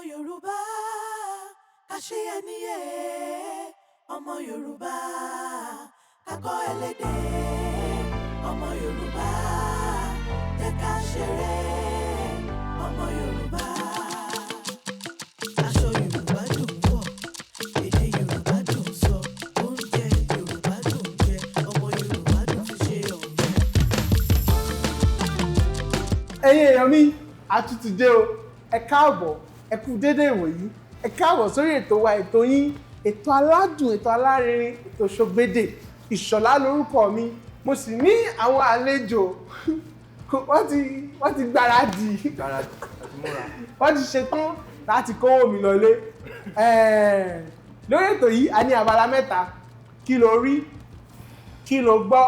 Yorùbá, ká ṣe ẹni yẹ. Ọmọ Yorùbá, ká kọ́ ẹlẹ́dẹ̀. Ọmọ Yorùbá, jẹ́ ká ṣeré. Ọmọ Yorùbá. Aṣọ Yorùbá dùn wọ̀, èdè Yorùbá dùn sọ, oúnjẹ Yorùbá dùn jẹ, ọmọ Yorùbá dùn fi ṣe ọ̀rẹ́. Ẹ̀yin èèyàn mi, àtútù dé o. Ẹ káàbọ̀, ẹ kú dédé ìwòyí. Ẹ káàbọ̀ sórí ètò wa, ètò yín, ètò aládùn, ètò alárinrin, ètò Ṣògbédè. Ìṣọ̀lá lórúkọ mi. Mo sì ní àwọn àlejò. Wọ́n ti gbáradì. Gbáradì àti múra. Wọ́n ti ṣetán láti kówó mi lọlé. Lórí ètò yìí, a ní abala mẹ́ta: kí lo rí, kí lo gbọ́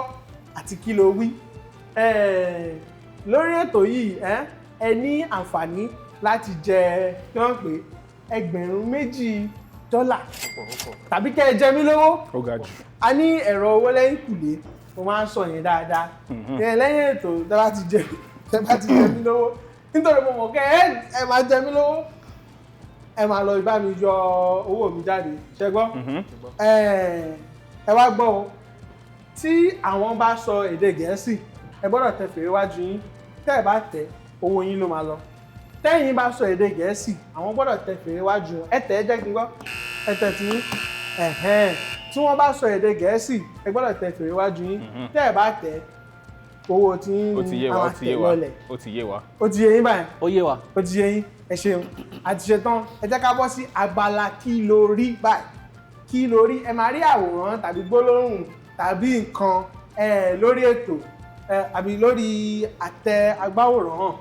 àti kí lo wí. Lórí ètò yìí, ẹ ní àǹfààní láti jẹ, kí wọ́n pè é, $2,000 tàbí kẹ́ ẹ jẹ mí lówó. Ó ga jù. A ní ẹ̀rọ owó lẹ́yìn kùlé. Mo máa ń sọ yẹn dáadáa. Ẹ lẹ́yìn ètò, tẹ́ bá ti jẹ mí lówó, nítorí mo mọ̀ kẹ́ ẹ máa jẹ mí lówó, ẹ máa lọ bá mi yọ owó mi jáde. Ṣẹ gbọ́? Ẹ wá gbọ́ o. Tí àwọn bá sọ èdè Gẹ̀ẹ́sì, ẹ gbọ́dọ̀ tẹ fèrè wájú yín. Tẹ́ ẹ bá tẹ, owó yín ló máa lọ. Tẹ́yìn bá sọ èdè Gẹ̀ẹ́sì, àwọn gbọ́dọ̀ tẹ fèrè wájú wọn. Ẹ tẹ̀ ẹ jẹ́ kí n gbọ́. Ẹ tẹ̀ tí yín. Ẹ̀hẹ́n, tí wọ́n bá sọ èdè Gẹ̀ẹ́sì, ẹ gbọ́dọ̀ tẹ fèrè wájú yín. Tẹ́ ẹ bá tẹ, owó tí yín Ó ti yé wa. á Ó máa ti yé tẹ̀ wa. lọlẹ̀. Ó ti yé wa. Ó ti yé yín báyìí? Ó yé wa. Ó ti yé yín. Ẹ ṣeun, a ti ṣetán. Ẹ jẹ́ ká bọ́ sí abala kí ló rí báyìí. Kí ló rí? Ẹ máa rí àwòrán tàbí gbólóhùn tàbí nǹkan lórí ètò àbí lórí àtẹ agbáwòrán hàn.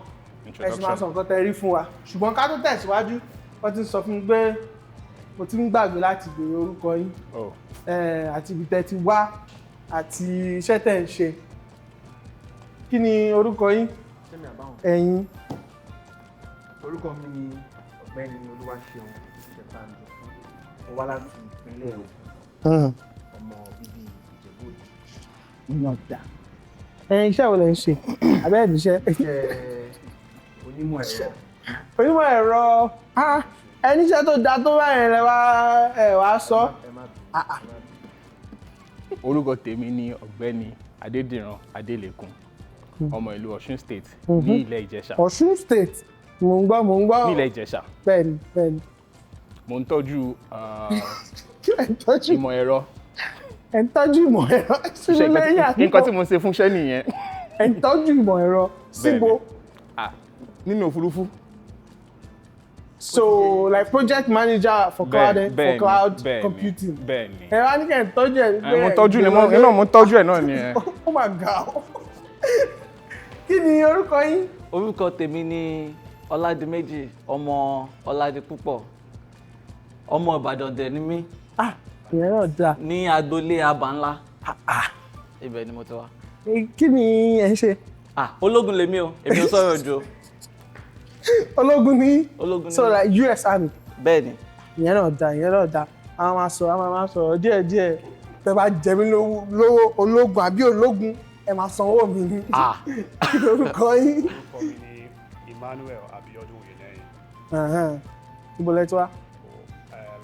Ẹ sì máa sọ nǹkan tẹ́ rí fún wa. Ṣùgbọ́n ká tó tẹ̀síwájú, wọ́n ti ń sọ fún mi pé mo ti ń gbàgbé láti béèrè orúkọ yín Oh. àti ibi tẹ́ ti wá àti iṣẹ́ tẹ́ ń ṣe. Kí ni orúkọ yín? Sẹ́mi àbáwọn. Ẹ̀yin. Orúkọ mi ni Ọ̀gbẹ́ni Olúwaṣeun Ṣẹ̀bánjọ. Mo wá láti ìpínlẹ̀ Ògùn, ọmọ bíbí Ìjẹ̀bú Òde. Yọ̀dà. Ẹ̀yin, iṣẹ́ wo lẹ ń ṣe? Abẹ́ ẹ̀ níṣẹ́? Iṣẹ́ onímọ̀ ẹ̀rọ. Onímọ̀ ẹ̀rọ. Ah, ẹni iṣẹ́ tó da tó báyìí lẹ wá ẹ wá sọ. Ẹ má bínú. Ẹ má bínú. Orúkọ tèmi ni Ọ̀gbẹ́ni Adédìran Adélèkun, ọmọ ìlú Ọ̀ṣun State ní ilẹ̀ Ìjẹ̀ṣà. Ọ̀ṣun State, mò ń gbọ́, mò ń gbọ́. Ní ilẹ̀ Ìjẹ̀ṣà. Bẹ́ẹ̀ni. Mo ń tọ́jú Kí ẹ̀ ń tọ́jú? ìmọ̀ ẹ̀rọ. Ẹ̀ ń tọ́jú ìmọ̀ ẹ̀rọ sínú Iṣẹ́ lẹ́yìn nǹkan tí mo ń ṣe fúnṣẹ́ nìyẹn. Ẹ̀ ń tọ́jú ìmọ̀ ẹ̀rọ síbo? Bẹ́ẹ̀ni. Ah, nínú òfurufú. So like project manager for cloud computing? Bẹ́ẹ̀ni. Ẹ wá ní kẹ́ ẹ̀ ń tọ́jú ẹ̀. Mo ń tọ́jú ni, mo náà mo ń tọ́jú ẹ̀ náà nìyẹn. Ó mà ga ọ́. Kí ni orúkọ yín? Orúkọ tèmi ni Ọládìméjì ọmọ Ọládipúpọ̀. Ọmọ Ìbàdàn dẹ̀ ni mí. Ah, ìyẹn náà dáa. Ní agboolé Abànlá, ibẹ̀ ni mo ti wá. Kí ni ẹ ń ṣe? Ah, ológun lèmi o. Èmi ò sọ̀rọ̀ jù o. Ológun ní? Ológun ni So mí. like US Army? Bẹ́ẹ̀ ni. Ìyẹn náà dáa, ìyẹn náà dáa. A máa sọ̀rọ̀ díẹ̀ díẹ̀. Tẹ́ bá jẹ mí lówó, ológun àbí ológun, ẹ máa sanwó mi ní. Ah. Kí lorúkọ yín? Orúkọ mi ni Emmanuel Abiodun Oyelẹ́yìn. Ẹ̀hẹ́n. Ibo lẹ ti wá?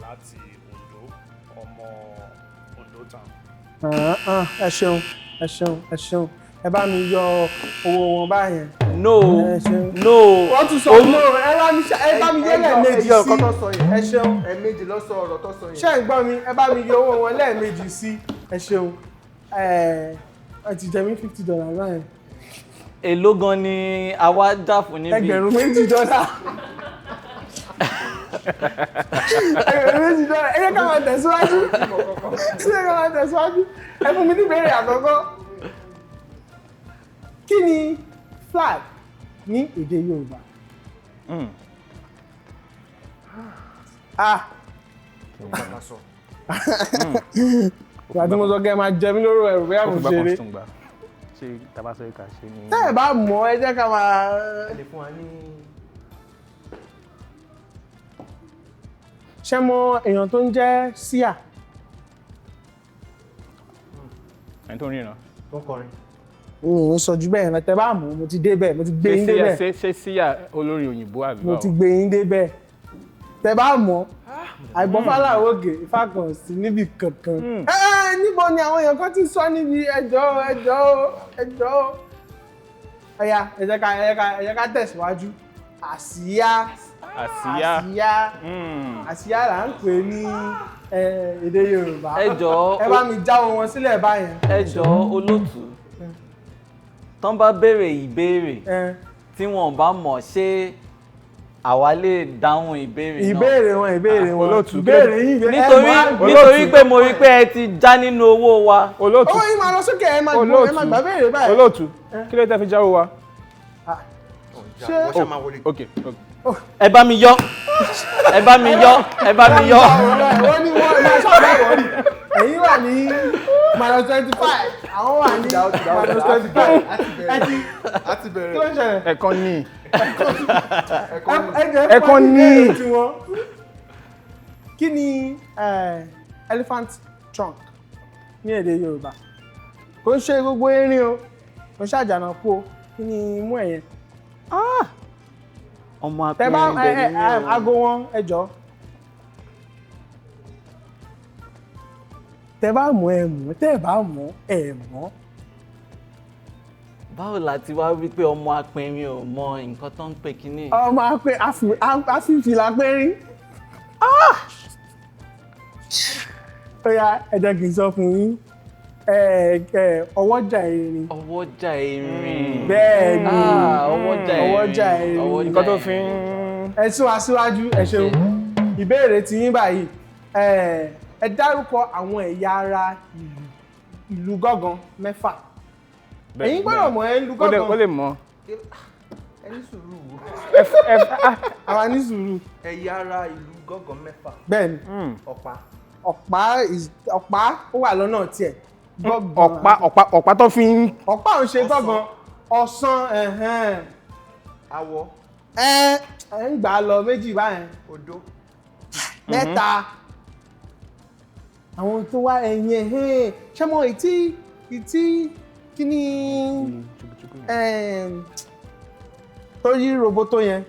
Láti Ondo, ọmọ Ondo town. Ẹ̀hẹ́n, ẹ ṣeun, ẹ ṣeun, ẹ ṣeun. Ẹ bá mi yọ owó wọn báyẹn. No. Ẹ ṣeun. No. Wọ́n tún sọ no. Ẹ bá mi yọ lẹ́ẹ̀mejì Ẹ yọ sí. nǹkan tó sọ yẹn. Ẹ ṣeun. Ẹ̀ẹ̀mejì ló sọ ọ̀rọ̀ tó sọ yẹn. Ṣé ẹ gbọ́ mi? Ẹ bá mi yọ owó wọn lẹ́ẹ̀mejì sí. Ẹ ṣeun. Ẹ ti jẹ mí $50 báyẹn. Èló gan ni àwa dà fún níbí? $2,000, $2,000. Ẹ jẹ́ ká máa tẹ̀síwájú, ẹ jẹ́ ká máa tẹ̀síwájú. Ẹ fún mi ní ìbéèrè àkọ́kọ́. Kí ni flag ní èdè Yorùbá? Ah. Bàbá sọ. Ìgbà tí mo sọ kẹ́ ẹ máa jẹ mí lóró ẹ̀rù bóyá Ó mo fi gbá kan ṣeré. tuntun gbà. Ṣé tàbá sọ ká ṣe ní? Tẹ́ ẹ bá mọ̀, ẹ jẹ́ ká máa Ẹ lè fún wa ní. Ṣé mọ èèyàn tó ń jẹ́ Síà? Ẹni tó ń ríran. Tó ń kọrin. N ò sọ ju bẹ́ẹ̀ lọ. Tẹ́ bá mọ̀, mo ti dé bẹ́ẹ̀, mo ti gbé Ṣé yín dé Síyà bẹ́ẹ̀. ṣé Síyà olórin òyìnbó àbí Mo báwo? ti gbé yín dé bẹ́ẹ̀. Tẹ bá mọ̀, àìgbọ́fálà òkè ifá kan sí níbi kankan. Ẹ níbo ni àwọn èèyàn kan ti sọ níbi ẹjọ́ ẹjọ́ ẹjọ́. Ọ̀yá, ẹ jẹ́ ká ẹ jẹ́ ká ẹ jẹ́ ká tẹ̀síwájú. Àsíá. Àsíá. Àsíá. Àsíá là ń pè ní èdè Yorùbá. Ẹ jọ̀ọ́, Ẹ bá mi jáwọ́ wọn sílẹ̀ báyẹn. Ẹ jọ̀ọ́ olóòtú, tán bá béèrè ìbéèrè tí wọn bá mọ̀, ṣé àwa lè dáhùn ìbéèrè náà? Ìbéèrè wọn, ìbéèrè wọn. Olóòtú, Ìbéèrè yín, ìbéèrè Nítorí nítorí pé mo rí pé ẹ ti já nínú owó wa. Olóòtú. Owó yín máa lọ sókè, ẹ máa gbọ́, ẹ máa gbà béèrè báyìí. Olóòtú, kí ló tẹ́ fi jáwó wa? Ṣé Wọ́n ṣá máa wọlé. Ok, ok. Ẹ bá mi yọ, ẹ bá mi yọ, ẹ bá mi yọ. Wọ́n ní wọ́n máa ṣọ́ọ̀bù wọ̀rí. Ẹ̀yin wà ní -25, àwọn wà ní -25. Ẹ ti A ti kí bẹ̀rẹ̀. ló ń ṣẹlẹ̀? Ẹ̀kan ní. Ẹ jẹ́ Ẹ̀kan fún ní. ìbéèrè tiwọn. Kí ni elephant trunk ní èdè Yorùbá? Kò ń ṣe gbogbo erin o, kò ń ṣàjànàkú o, kí ni imú ẹ̀ yẹn? Ọmọ Tẹ bá apẹ̀rẹ̀ ẹ ní ẹ o. aago wọn, ẹ jọ. Tẹ bá mọ̀ ẹ mọ̀, tẹ bá mọ̀ ẹ mọ̀. Báwo la ti wá wí pé ọmọ apẹ̀rẹ̀ ò mọ nǹkan tó ń pè kínní? Ọmọ apẹ afífìlà pẹ́rín. Ó yá, ẹ jẹ́ kí n sọ fún yín. Ọwọ́jà erin. Ọwọ́jà erin. Bẹ́ẹ̀ ni. Ah, ọwọ́jà erin. Ọwọ́jà erin. Ọwọ́jà Nǹkan tó fi ń. Ẹ sún wa síwájú, ẹ ṣeun. Ìbéèrè ti yín báyìí. Ẹ dárúkọ àwọn ẹ̀yà ara ìlù gángan mẹ́fà. Ẹ̀yin gbọ́dọ̀ mọ̀, ẹ ń lu Ó lè gángan. ó lè mọ̀. Ẹ ní sùúrù. Ẹ Àwa ní sùúrù. Ẹ̀yà ara ìlú gángan mẹ́fà. Bẹ́ẹ̀ ni. Ọ̀pá. Ọ̀pá ọ̀pá ó wà lọ́nà tiẹ̀. Gángan. Ọ̀pá tó fi ń. Ọ̀pá ò ń ṣe gángan. Ọ̀sán ẹ̀hẹ́n. Awọ. Ẹ ẹ ń gbà á lọ méjì báyẹn. Odó. Mẹ́ta. Àwọn tó wá ẹ̀yìn ẹ̀hẹ́n. Ṣé mo ìtí ìtí kí ni tó yí roboto yẹn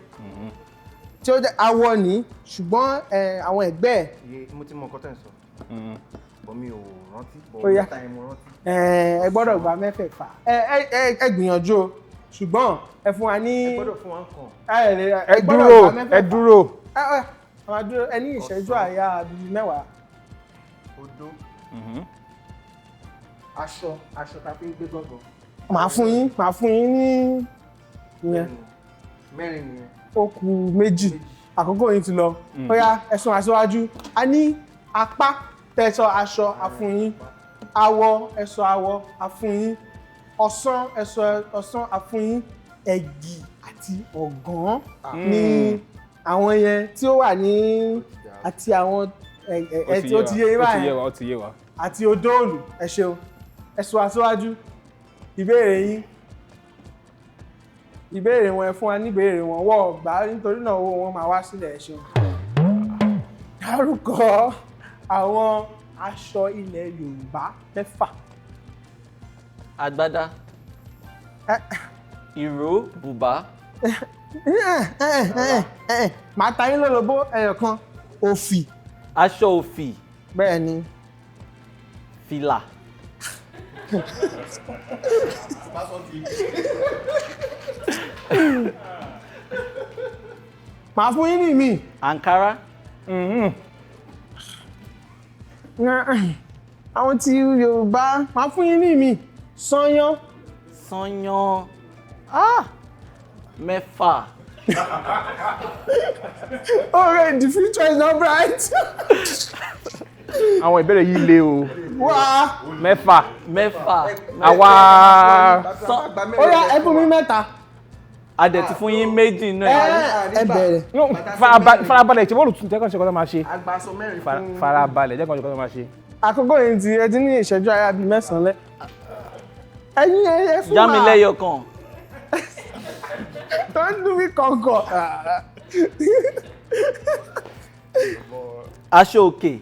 tí ó jẹ́ awọ ní, ṣùgbọ́n àwọn ẹ̀gbẹ́ ẹ̀. Iye mo ti mọ nǹkan tẹ̀ ń sọ. Bọ̀ mi ò rántí. Bọ̀ Ó yá. mẹ́ta yẹn mo rántí. Ẹ gbọ́dọ̀ gba mẹ́fẹ̀ẹ̀fà. Ẹ gbìyànjú o, ṣùgbọ́n ẹ fún wa ní. Ẹ gbọ́dọ̀ fún wa nǹkan. Ẹ dúró, ẹ dúró. Ẹ ẹ máa dúró, ẹ ní ìṣẹ́jú àyà bíi 10. Odó. Aṣọ aṣọ ta fi ń gbé gángan. Màá fún yín ní ìyẹn. Mẹ́rin nìyẹn. Ó kù méjì, àkókò yín ti lọ. Ó yá, ẹ sún aṣíwájú. A ní apá tẹsọ aṣọ àfúnyín, awọ ẹsọ awọ àfúnyín, ọ̀sán ẹsọ ọ̀sán àfúnyín, ẹ̀gì àti ọ̀gán ní àwọn yẹn tí ó wà ní àti àwọn ẹ ẹ tí ó ti yé yín Ó ti yé báyẹn wa, ó ti yé wa. Àti odóòlù. Ẹ ṣeun, ẹ sún aṣíwájú. Ìbéèrè yín, ìbéèrè wọn, ẹ fún wa ní ìbéèrè wọn wọ́n gbà á, nítorí náà owó wọn máa wá sílẹ̀. Ẹ ṣeun. Dárúkọ àwọn aṣọ ilẹ̀ Yorùbá mẹ́fà. Agbádá. Ìró, bùbá. Màá ta yín lólobó ẹyọ kan. Òfì. Aṣọ òfì. Bẹ́ẹ̀ ni. Fìlà. Màá fún yín ní ìmí. Ankara. Àwọn tí Yorùbá, màá fún yín ní ìmí. Sányán. Sányán. Ah! Mẹ́fà. Oh wait, the future is not bright. Àwọn ìbéèrè yìí le o. Wá. Mẹ́fà. Mẹ́fà. Àwa. Ó yá, ẹ fún mi mẹ́ta. A dẹ̀ ti fún yín méjì náà. Ẹ bẹ̀rẹ̀. No, farabalẹ̀, ṣe bọ́ọ̀lù tún jẹ́ kàn ṣe kọ́ tó máa ṣe. Agba aṣọ mẹ́rin fún. Farabalẹ̀, jẹ́ kàn ṣe kọ́ tó máa ṣe. Àkókò yìí ti, ẹ ti ní ìṣẹ́jú àyà bíi 9 lẹ́. Ẹ̀yin ẹ fún wa. Já mi lẹ́yọ kan. Tó ń dún mí kọ̀ọ̀kọ̀. Aṣọ òkè.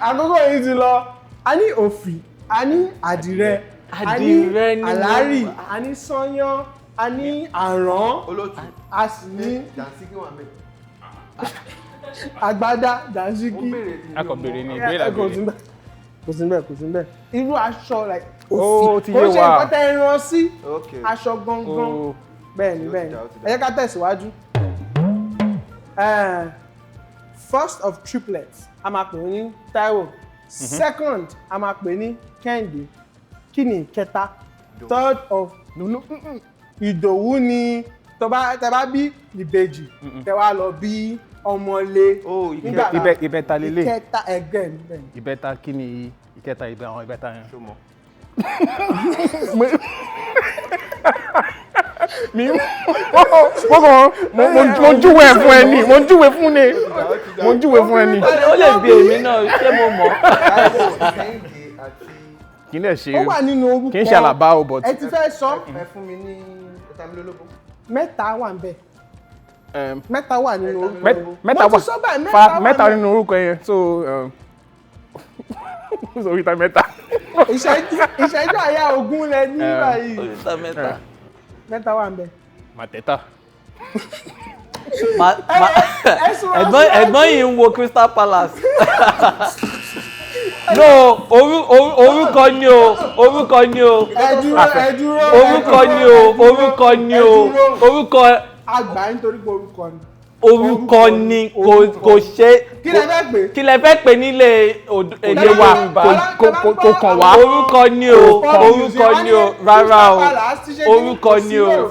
Àkókò yìí ti lọ. A ní òfì, a ní àdìrẹ, a ní Àdìrẹ ni mo- àlárì, a ní sányán, a ní àrán, Olóòtú. a sì ní. Jàǹsíkí wà mẹ́. Agbádá, dànsíkí. A kò béèrè ní ìbéèrè Ẹ, kò àbèrè. sí bẹ́ẹ̀, kò sí bẹ́ẹ̀, kò sí bẹ́ẹ̀. Irú aṣọ like Ó ti kò yé ṣe wa. nǹkan tẹ́ ẹ rán sí Ok. aṣọ gangan. Ó. Bẹ́ẹ̀ ni, Ó ti bẹ́ẹ̀ ni. dá, ó ti dá. Ẹ jẹ́ ká tẹ̀síwájú. First of triplets, a máa pè ní Táíwò. Second, a máa pè ní Kẹ́hìndé. Kí ni ìkẹta? Third of no, Ìdòwú ni tó bá tẹ bá bí ìbejì, tẹ wá lọ bí ọmọlé. Oh, ìkẹta. Nígbà- Ìbẹta lélẹ̀. Ìkẹta ẹgbẹ́ mi, bẹ́ẹ̀ ni. Ìbẹta, kí ni ìkẹta ìbẹ àwọn ìbẹta yẹn? Ṣó mọ̀? Mi mo kàn mo júwe ẹ̀ fún ẹ ní, mo júwe fún ni, mo júwe fún ẹ ní. Ó lè bi èmi náà, ṣé mo mọ̀? Táíwò, Kẹ́hìndé àti Kì í dẹ̀ ṣe Ó wà nínú orúkọ. kì í ṣe Àlàbá o, but Ẹ ti fẹ́ sọ. Ẹ fún mi ní ẹ̀tàmílólógún. Mẹ́ta wà ń bẹ̀. Mẹ́ta wà nínú orúkọ. Mẹ́ta Mo wà ti sọ báyìí, mẹ́ta fa wà mẹ́ta ńbẹ̀. nínú orúkọ yẹn, so so oríta mẹ́ta. Ìṣẹ́jú àyà 20 lẹ ní báyìí. Oríta mẹ́ta. Mẹ́ta wà ń bẹ̀. Màtẹ́tà. Ẹ sún wá Ẹ̀gbọ́n síwájú. ẹ̀gbọ́n yìí ń wo Crystal Palace. No, orúkọ ni o, orúkọ ni o. Ẹ dúró, ẹ dúró, ẹ Orúkọ dúró, ni o, ẹ dúró, orúkọ ni ẹ o, dúró. orúkọ Àgbà nítorí pé orúkọ ni. Orúkọ ni, kò ṣe. Kí lẹ fẹ́ pè? Kí lẹ fẹ́ pè nílé èdè wa? Kò kàn wá. Orúkọ ni o, orúkọ ni o, rárá o, orúkọ ni o,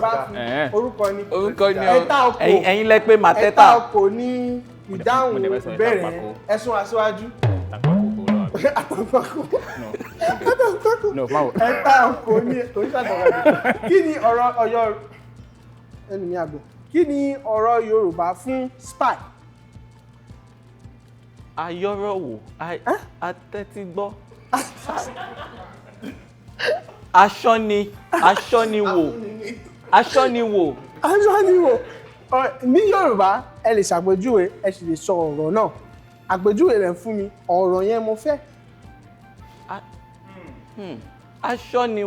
Orúkọ ni. Orúkọ ni o. Ẹ̀ta ọkọ̀. Ẹ̀yin lẹ pé Ẹ̀ta Màtẹ́tà. ọkọ̀ ní ìdáhùn Mo dẹ̀ fẹ́ sọ ẹ̀ta ìbéèrè pàkó. yẹn. Ẹ̀sùn aṣíwájú. Àtàpàkò kò lọ àbí? Àtàpàkò. Àtàpàkò. No, má wò. Ẹ̀ta ọkọ̀ ní oríṣàtàpàkò. Kí ni ọ̀rọ̀ Ọ̀yọ́ ẹnu mi àgbọ̀? Kí ni ọ̀rọ̀ Yorùbá fún spy? Ayọ́rọ̀wò, atẹ́tígbọ́. Aṣọ́ni, aṣọ́niwò, aṣọ́niwò. Aṣọ́niwò. Ní Yorùbá, ẹ lè ṣàpèjúwe, ẹ sì lè sọ ọ̀rọ̀ náà. Àpèjúwe rẹ̀ fún mi, ọ̀rọ̀ yẹn mo fẹ́. Aṣọ́ni,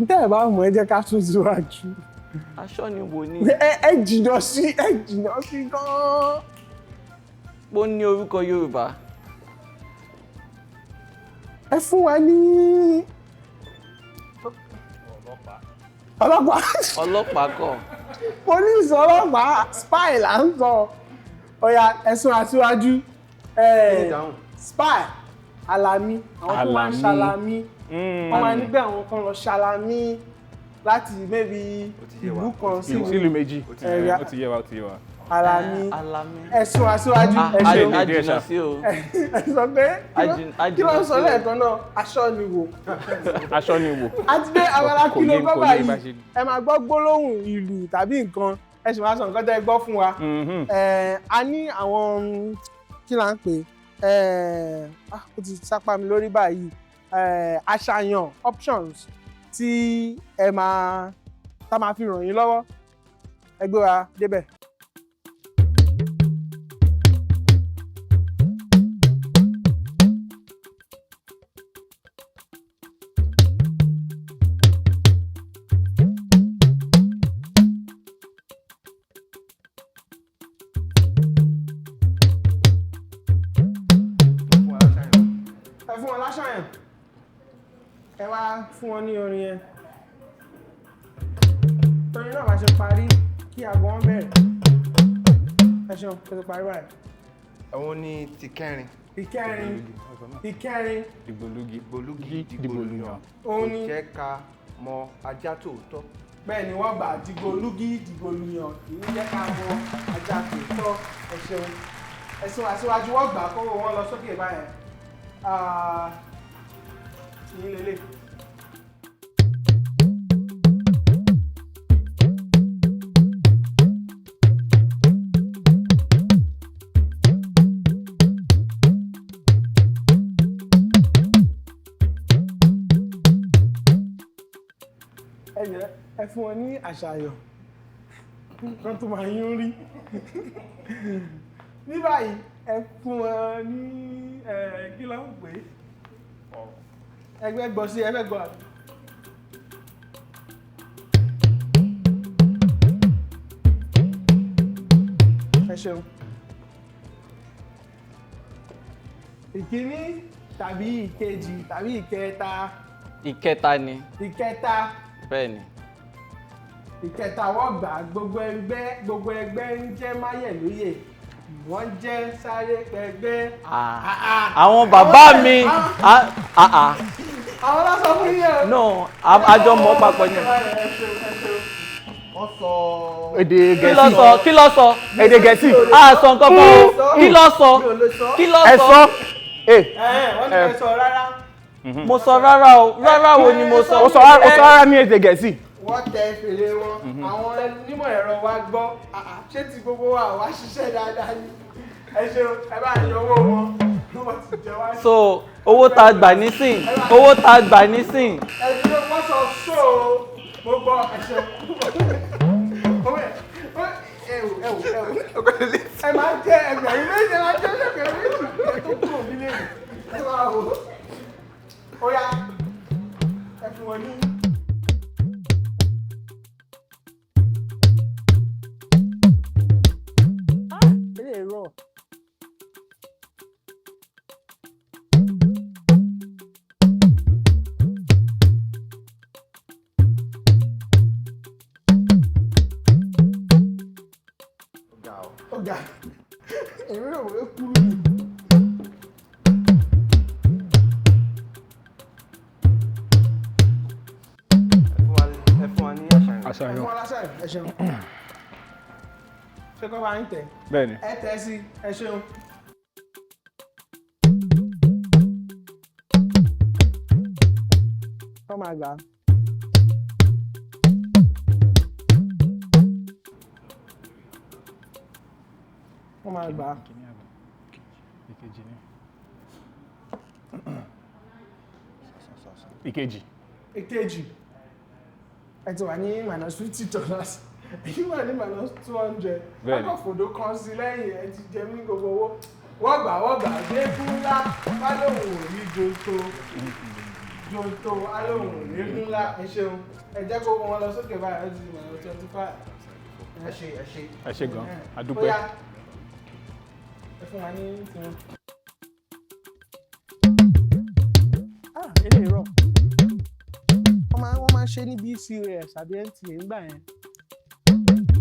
Tẹ́ ẹ bá mọ̀, ẹ jẹ́ ká tún síwájú. Aṣọ́niwò ni. Ẹ jìnnà sí, ẹ jìnnà sí gan-an. Ó ní orúkọ Yorùbá. Ẹ fún wa ní ọlọ́pàá. Ọlọ́pàá kọ́. Police, ọlọ́pàá, spy là ń sọ. Ọ̀yà, ẹ̀sùn àtiwájú. Ìdáhùn. Spy, alami, àwọn tó máa ń Alami. ṣalami. Wọ́n máa ń gbé àwọn kan lọ ṣalami láti maybe Ó ti yé wa. ìlú kan sí Sílùú méjì. Ẹ̀yà. Ó ti yé wa, ó ti yé wa. Alami. Alami. Ẹ̀sùn aṣíwájú. Ẹ ṣeun. A Díẹ̀ jìnnà ṣá. sí o. Ẹ sọ pé kí ló ń sọ lẹ́ẹ̀kan náà, aṣọ ni wò. Aṣọ ni wò. A ti dé abala Kò kí ló yé- gbọ́ kò yé bá báyìí. ṣe- Ẹ máa gbọ́ gbólóhùn ìlú tàbí nǹkan, ẹ sì máa sọ nǹkan tẹ́ ẹ gbọ́ fún wa. A ní àwọn, kí là ń pè é, ó ti sápá mi lórí báyìí, àṣàyàn options tí ẹ máa tá máa fi ràn yín lọ́wọ́. Ẹ gbé wa débẹ̀. Ẹ fún wọn láṣàyàn, ẹ wá fún wọn ní orin yẹn, torí náà bá ṣe parí kí aago wọn bẹ̀rẹ̀. Ẹ ṣeun, ẹ ti parí báyìí. Àwọn ní ti kẹrin. Ìkẹrin, ìkẹrin. Dìgbòlugi. Dìgbòlugi, dìgbòlùyàn. Òun Kò ni. jẹ́ ká mọ ajá tòótọ́. Bẹ́ẹ̀ ni, wọ́n gbà. Dìgbòlugi, dìgbòlùyàn, kì í jẹ́ ká mọ ajá tòótọ́. Ẹ ṣeun, ẹ ṣeun. Aṣíwájú, wọ́n gbà kówó wọn lọ sókè báyẹn. Ah, ìyín lélẹ̀. Ẹ jẹ́ ẹ fún wọn ní àṣàyàn kan tó máa yún rí ní báyìí. Ẹ fún wọn ní ẹ kí ló ń pè é, ẹgbẹ́ gbọ́ sí ẹgbẹ́ gbọ́ àbí. ṣeun. Ìkíní tàbí ìkejì tàbí ìkẹta? Ìkẹta ni. Ìkẹta. Bẹ́ẹ̀ ni. Ìkẹta wọ́n gbà. Gbogbo ẹgbẹ́ ń jẹ́ máyẹ̀lóyè, wọ́n jẹ́ sáré pẹgbẹ́. Ah, àwọn bàbá mi, ah, ah, ah. Àwọn ló sọ fún yín o. No, a jọ mọ̀ papọ̀ ni. Ẹ ṣeun, ẹ ṣeun. Wọ́n sọ. Èdè Kí ló Gẹ̀ẹ́sì. sọ? Kí ló sọ? Èdè Gẹ̀ẹ́sì. A sọ nǹkan kan. Kí ló sọ? Mi ò lè sọ. Kí ló Ẹ sọ? sọ. Ẹ Wọ́n ní ẹ sọ rárá. Mo sọ rárá o. Rárá wo ni mo sọ? Ó sọ rárá ní èdè Gẹ̀ẹ́sì. Wọ́n tẹ fèrè wọn. Àwọn onímọ̀ ẹ̀rọ wa gbọ́. Àà, ṣé ti gbogbo wa wá ṣiṣẹ́ dáadáa ni? Ẹ ṣeun, ẹ bá yọ owó wọn, wọ́n ti jẹ wá. So owó tá a gbà nísìn, owó tá a gbà nísìn. Ẹ ṣeun, wọ́n sọ sóò, mo gbọ́. Ẹ ṣeun. Owó ẹ ẹ wò, ẹ wò, ẹ wò, ẹ máa jẹ 2,000, ẹ máa jẹ 2,000 ẹ tó kúrò nílé mi. Ẹ máa wò ó yá, ẹ fún wọn ní. Eléyìí rọ̀. Ọ̀gá o. Ọ̀gá, èmi rò wé kúrú ni. Ẹ fún wa ní àṣàyàn. Ẹ Àṣàyàn. fún wọn lásán. Ẹ ṣeun. Ṣé kọ́ bá ń tẹ̀? Bẹ́ẹ̀ni. Ẹ tẹ̀ sí. Ẹ ṣeun. Kọ́ máa gbà á. Wọ́n máa gbà á. Ìkejì ni. Ìkejì. Èkejì. Ẹ ti wà ní minus $50, èyí wà ní minus 200. Bẹ́ẹ̀ni. Akọ̀fòdó kan sí lẹ́yìn, ẹ ti jẹ mí ní gbogbo owó. Wọ́n gbà, wọ́n gbà dégún ńlá wá lóhùn ò rí joto joto wá lóhùn ò rí égún ńlá. Ẹ ṣeun, ẹ jẹ́ kó wọn lọ sókè báyìí. Ẹ ti di minus 25. Ẹ ṣe, ẹ ṣe. Ẹ ṣe gan, a Ó dúpẹ́. yá, ẹ fún wa ní tiwọn. Ah, eléyìí rọ̀. Wọ́n máa ń ṣe ní BCOS àbí NTA ńgbà yẹn.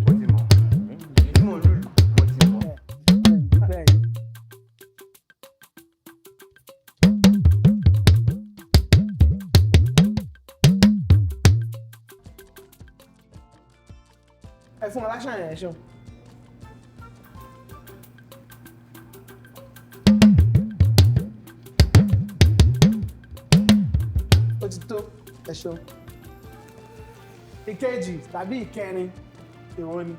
Mo ti mọ̀. Tí mo lùlù, mo ti mọ̀. Bẹ́ẹ̀ ni. Ẹ fún wọn láṣàyàn. Ẹ ṣeun. Ó ti tó. Ẹ ṣeun. Ìkejì tàbí ìkẹrin, èwo ni?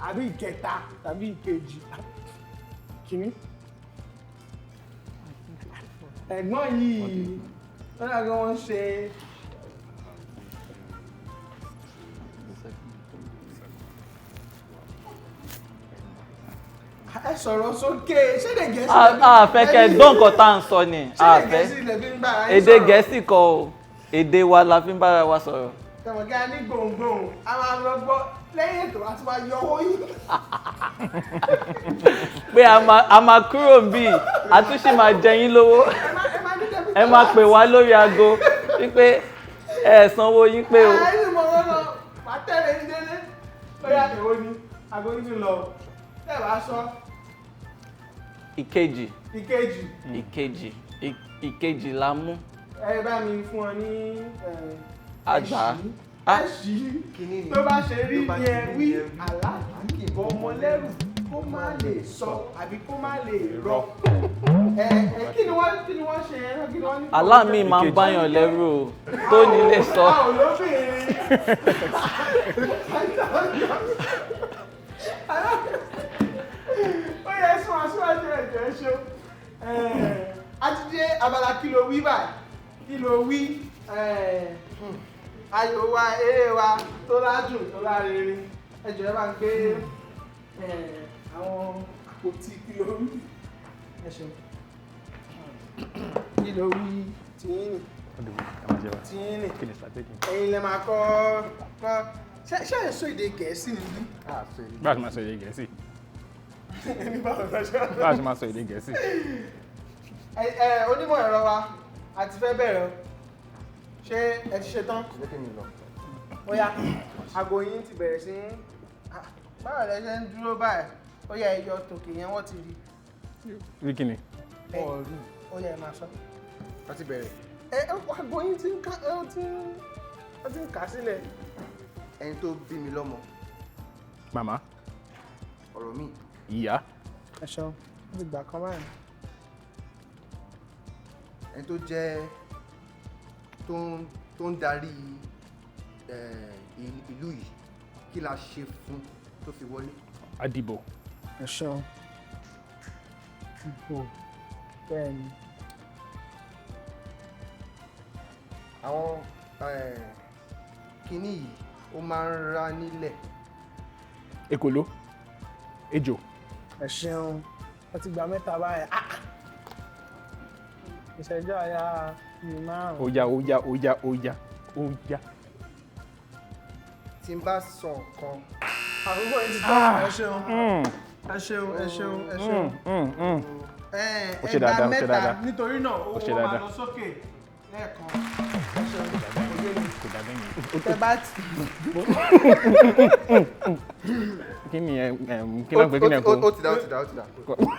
Àbí ìkẹta tàbí ìkejì? Kìíní. Ẹ̀gbọ́n yìí, wọ́n dàgbé wọ́n ṣe. Ẹ sọ̀rọ̀ sókè. Ṣé èdè Gẹ̀ẹ́sì A fẹ́ kẹ́ gbọ́ nǹkan tá à ń sọ ni. Ṣé A èdè fẹ́. Gẹ̀ẹ́sì lẹ fi ń bára yín Èdè sọ̀rọ̀? Gẹ̀ẹ́sì kọ́ o, èdè wa la fi ń bára wa sọ̀rọ̀. Tẹ̀wọ̀n kí a ní gbohùngbohùn, a máa lọ gbọ́ lẹ́yìn ètò àti máa yọ owó yín. Pé a máa kúrò níbí, a tún sì máa jẹ yín lówó. Ẹ má ní debit. Ẹ máa pè wá lórí aago wípé ẹ sanwó yín pé o. Ẹ ní mo lọ́nà wà tẹ̀lé ní délé. Bóyá èwo ni aago ní ti lọ tẹ̀ bá sọ. Ìkejì. Ìkejì. Ìkejì, ìkejì la mú. Ẹ bá mi fún ọ ní Àgbà. Ẹ̀ṣí. Kíní ni. Tó bá ṣe rí Tó bá ni ṣe ẹ rí wí. ni ẹ wí. Àlá kì í bọ́ ọmọ lẹ́rù kó má lè sọ àbí kó má lè rọ. Ẹ kí ni wọ́n ṣe ẹ kí ni wọ́n ní? Àlá mi máa ń báyàn lẹ́rù o tó nílé sọ. A ò lóbìnrin. Ó yẹ sún aṣíwájú ẹ̀jẹ̀. Ẹ ṣeun. A ti dé abala kí ló wí báyìí. Kí ló wí? Ayò wa, eré wa tó ládùn tó lárinrin, ẹ jọ̀ọ́, ẹ bá ń gbé àwọn àpótí kí ló wí. Ẹ ṣeun. Kí ló wí tìyín nì, tìyín nì. Ẹ̀yin lè máa kọ́ kọ́. Ṣé ẹ̀ sọ èdè Gẹ̀ẹ́sì níbí? Báwo ṣe máa sọ èdè Gẹ̀ẹ́sì? Ẹni báwo lọ ṣe? Báwo ṣe máa sọ èdè Gẹ̀ẹ́sì? Ẹ onímọ̀ ẹ̀rọ wa, a ti fẹ́ bẹ̀rẹ̀ o. Ṣé ẹ ti ṣe tán? Jẹ́ kí mi lọ. Ó yá, aago yín ti bẹ̀rẹ̀ sí í. Báwo lẹ ṣe ń dúró báyìí? Ó yá, ẹ yọ tòkè yẹn, wọ́n ti rí. Rí kí ni? Wọ́n rí. Ó yá, ẹ máa sọ. A ti bẹ̀rẹ̀. Ẹ aago yín ti ń ká, ó ti ń kà sílẹ̀. Ẹni tó bí mi lọ́mọ. Màmá. Ọ̀rọ̀ mi. Ìyá. Ẹ ṣeun, ó ti gbà kan báyìí. Ẹni tó jẹ́ tó ń darí ìlú yìí, kí la ṣe fún tó fi wọlé? Àdìbò. Ẹ ṣeun. Ìbò, bẹ́ẹ̀ ni. Àwọn kinní yìí ó máa ń rá nílẹ̀. Ekòló. Ejò. Ẹ ṣeun, wọ́n ti gba mẹ́ta báyìí. Ìṣẹ́jú àyà bíi márùn-ún. Ó yá, ó yá, ó yá, ó yá, ó yá. Tí n bá sọ nǹkan. Àkókò yìí ti tán. Ẹ ṣeun. Ẹ ṣeun, ẹ ṣeun, ẹ ṣeun. Ó ṣe dáadáa, ó ṣe dáadáa. Nítorí náà, Ó owó ṣe máa dáadáa. lọ sókè lẹ́ẹ̀kan. Ẹ ṣeun, òye mi. Kò dá bẹ́yìn. Tẹ bá ti. Kí ni ẹ kí ló ń pè kí ni ẹ kó? Ó ti dá, ó ti dá, ó ti dá.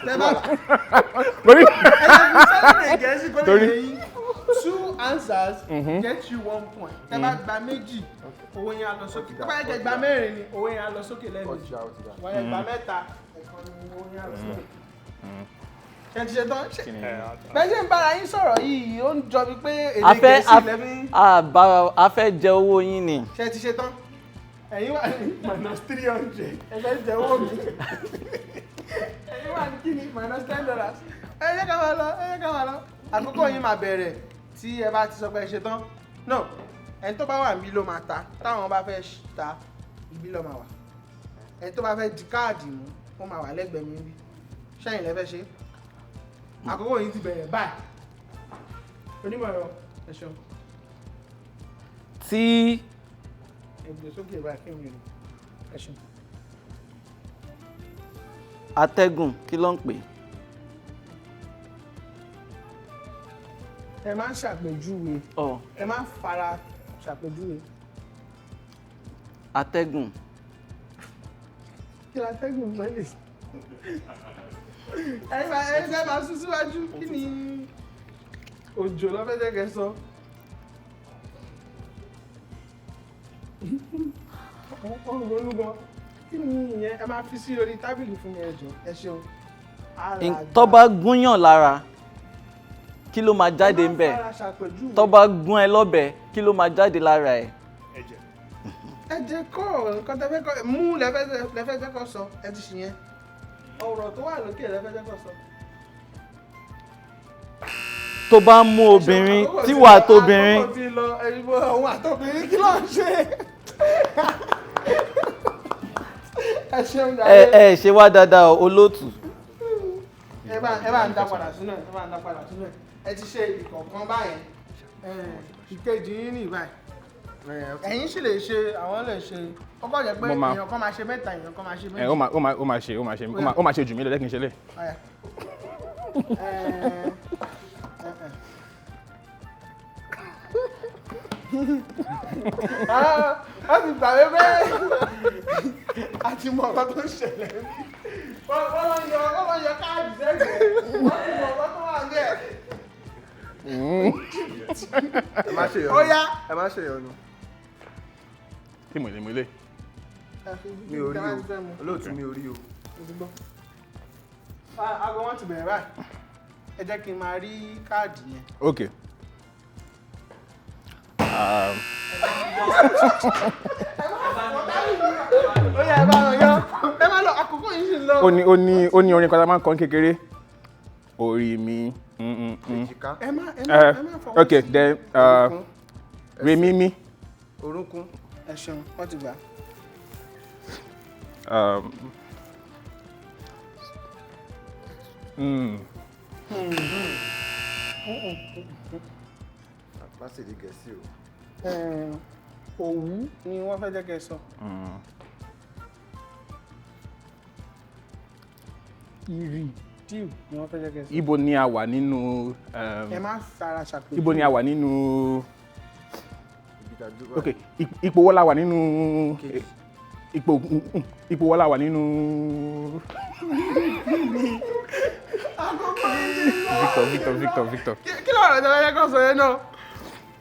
Tẹ bá ti. Lórí. Ẹ jẹ́ kí sẹ́lẹ̀ Gẹ̀ẹ́sì kó lè Torí. yé yín. 2 answers get you 1 point. Tẹ bá gba méjì, owó yẹn á lọ sókè. Tẹ bá yẹ gba mẹ́rin ni, owó yẹn á lọ sókè Ó lẹ́ẹ̀mejì. ti dá, ó ti dá. Wọ́n yẹ gba mẹ́ta, ẹ̀kan ni owó yẹn á lọ sókè. Ṣé ti ṣe tán? Bẹ́ẹ̀ ṣe ń bára yín sọ̀rọ̀ yìí, ó ń jọ bí pé èdè Gẹ̀ẹ́sì lẹ́mí. A fẹ́ jẹ owó yín ni. Ṣé ti ṣe tán? Ẹ̀yin wà ní -300. Ẹ fẹ́ jẹ owó mi. Ẹ̀yin wà ní kíni -$10. Ẹ jẹ́ ká máa lọ, ẹ jẹ́ ká máa lọ. Àkókò yín máa bẹ̀rẹ̀ tí ẹ bá ti sọ pé ẹ ṣe tán. No, ẹni tó bá wà níbí ló máa ta. Táwọn bá fẹ́ ta, ibi ló máa wà. Ẹni tó bá fẹ́ di káàdì mú, ó máa wà lẹ́gbẹ̀ẹ́ mi níbí. Ṣẹ́yìn lẹ fẹ́ ṣe? Àkókò yín ti bẹ̀rẹ̀ báyìí. Onímọ̀ ẹ̀rọ, ẹ ṣeun. Tí Ẹ gbé sókè báyìí kí n rí. Ẹ ṣeun. Atẹ́gùn, kí ló ń pè? Ẹ máa ń ṣàpèjúwe. Ẹ máa ń fara ṣàpèjúwe. Atẹ́gùn. Kí látẹ́gùn sọ lè? Ẹ máa máa sún síwájú, kí ni òjò lọ́fẹ́ jẹ́ kẹ́ sọ? Wọ́n ronú gan. Kí ni ìyẹn? Ẹ máa fi sí orí tábìlì fún mi, ẹ jọ̀ọ́. Ẹ ṣeun. Tó bá gúnyàn lára, kí ló máa jáde ńbẹ̀? Ẹ máa fara ṣàpèjúwe. Tó bá gún ẹ lọ́bẹ, kí ló máa jáde lára ẹ? Ẹ̀jẹ̀. Ẹ jẹ́ kọ́ nǹkan tẹ́ fẹ́ kọ́ mú lẹ́fẹ́ jẹ́ kọ́ sọ, ẹ ti ṣì yẹn. Ọ̀rọ̀ tó wà lókè lẹ́fẹ́ jẹ́ kọ́ sọ. Tó bá mú obìnrin, tí wà tóbìnrin. Àkókò ti lọ, ẹ̀yin òun àtobìnrin kí ló ń ṣe? Ẹ ṣeun jàre. Ẹ ṣe wá dáadáa olóòtú. Ẹ bá ń dá padà sínú ẹ̀, ẹ bá ń dá padà sínú ẹ̀. Ẹ ti ṣe ìkọ̀ọ̀kan báyẹn. Ìkejì yín ní ìbáyìí. Ẹ̀yin sì lè ṣe, àwọn lè ṣe. Ó kàn jẹ́ pé èèyàn kan máa ṣe mẹ́ta, èèyàn kan máa ṣe méjì. Ó máa ṣe, ó máa ṣe, ó máa ṣe jù mí lọ, jẹ́ kí n ṣe lè. Wọ́n ti gbàgbé pé a ti mọ nǹkan tó ń ṣẹlẹ̀. Wọ́n lọ yọ káàdì sẹ́gbẹ̀ẹ́. Wọ́n ti mọ nǹkan tó wà ní ẹ̀. Ẹ má ṣe ìyọnu. Ó yá. Ẹ má ṣe ìyọnu. Kí mo lè mú ilé? Mi ò rí o. Olóòtú mi ò rí o. Aago wọn ti bẹ̀rẹ̀ báyìí. Ẹ jẹ́ kí n máa rí káàdì yẹn. Ok. Ó yá, ẹ bá wọn yọ. Ẹ má lọ, àkókò yìí sì ń lọ. Ó ní orin kan tá a máa ń kọ ní kékeré. Orí mi. Èjìká. Ẹ má fọwọ́. Ok, then remi mi. Orúnkún. Ẹ ṣeun, wọ́n ti gbà. Má ṣe èdè Gẹ̀ẹ́sì o. Òwú ni wọ́n fẹ́ jẹ́ kẹ́ ẹ sọ. Ìrì díù ni wọ́n fẹ́ jẹ́ kẹ́ ẹ sọ. Ibo ni a wà nínú Ẹ má fara ṣàpèjúwe. Ibo ni a wà nínú Ibi tá a dúró. Ok, ipò wo la wà nínú ipò wo la wà nínú Victor, Victor, Victor, Victor. Kí ló rẹ̀ tẹ́lẹ̀ kọ́ sọ yẹn náà?